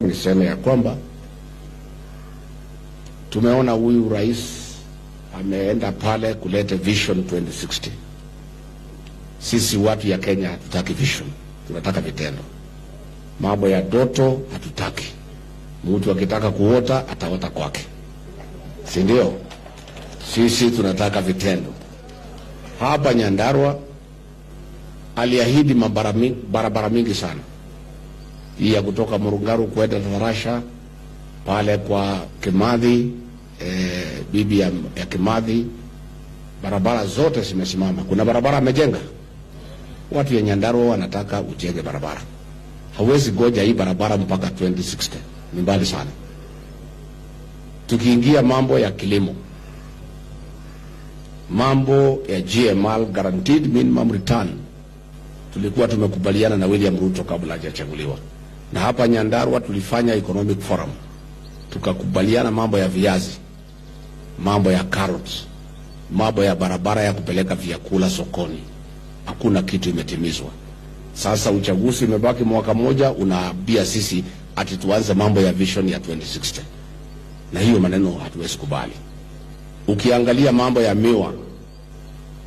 Niseme ya kwamba tumeona huyu rais ameenda pale kuleta Vision 2060. Sisi watu ya Kenya hatutaki vision, tunataka vitendo. Mambo ya ndoto hatutaki. Mtu akitaka kuota ataota kwake, si ndio? Sisi tunataka vitendo. Hapa Nyandarua aliahidi barabara mingi sana, hii ya kutoka Murungaru kwenda Tarasha pale kwa Kimathi, bibi ya Kimathi, barabara zote zimesimama. Kuna barabara amejenga. Watu ya Nyandarua wanataka ujenge barabara. Hawezi goja hii barabara mpaka 2060, ni mbali sana. Tukiingia mambo ya kilimo, mambo ya GMR, guaranteed minimum return, tulikuwa tumekubaliana na William Ruto kabla hajachaguliwa, na hapa Nyandarua tulifanya economic forum, tukakubaliana mambo ya viazi, mambo ya carrots, mambo ya barabara ya kupeleka vyakula sokoni. Hakuna kitu imetimizwa. Sasa uchaguzi umebaki mwaka moja, unaambia sisi ati tuanze mambo ya vision ya 2060, na hiyo maneno hatuwezi kubali. Ukiangalia mambo ya miwa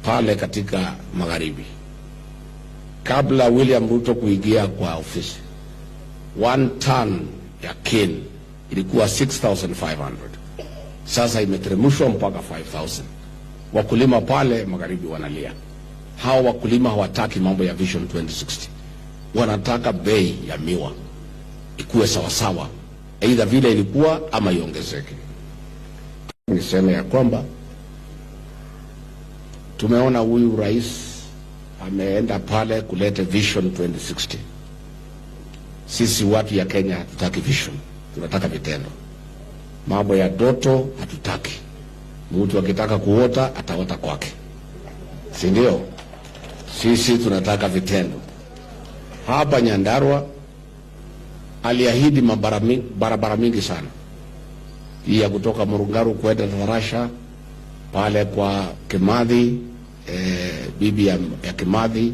pale katika magharibi, kabla William Ruto kuingia kwa ofisi, 1 ton ya cane ilikuwa 6500, sasa imeteremshwa mpaka 5000. Wakulima pale magharibi wanalia. Hawa wakulima hawataki mambo ya Vision 2060, wanataka bei ya miwa ikuwe sawasawa, aidha vile ilikuwa ama iongezeke. Niseme ya kwamba tumeona huyu rais ameenda pale kuleta Vision 2060. Sisi watu ya Kenya hatutaki vision, tunataka vitendo. Mambo ya ndoto hatutaki. Mtu akitaka kuota ataota kwake, si ndio? Sisi tunataka vitendo. Hapa Nyandarua aliahidi barabara mingi sana, hii ya kutoka Murungaru kwenda Tarasha pale kwa Kimathi, bibi ya Kimathi,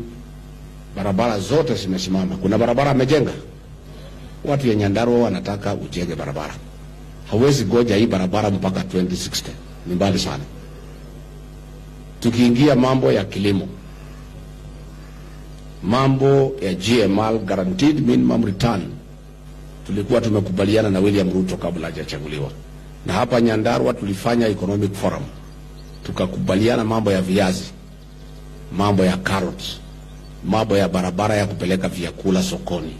barabara zote zimesimama. Kuna barabara amejenga. Watu ya Nyandarua wanataka ujenge barabara. Hawezi goja hii barabara mpaka 2060, ni mbali sana. Tukiingia mambo ya kilimo, mambo ya GMR, guaranteed minimum return, tulikuwa tumekubaliana na William Ruto kabla hajachaguliwa, na hapa Nyandarua tulifanya economic forum, tukakubaliana mambo ya viazi, mambo ya carrots, mambo ya barabara ya kupeleka vyakula sokoni.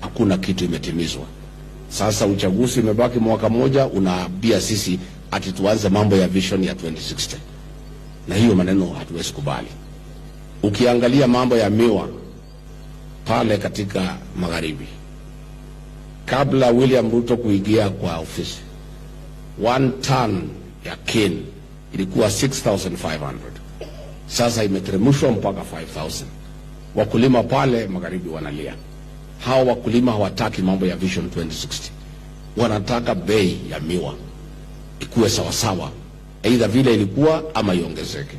Hakuna kitu imetimizwa. Sasa uchaguzi umebaki mwaka moja, unaambia sisi ati tuanze mambo ya vision ya 2060, na hiyo maneno hatuwezi kubali. Ukiangalia mambo ya miwa pale katika magharibi, kabla William Ruto kuingia kwa ofisi, 1 ton ya cane ilikuwa 6500, sasa imeteremshwa mpaka 5000. Wakulima pale magharibi wanalia. Hawa wakulima hawataki mambo ya Vision 2060, wanataka bei ya miwa ikuwe sawasawa, aidha vile ilikuwa ama iongezeke.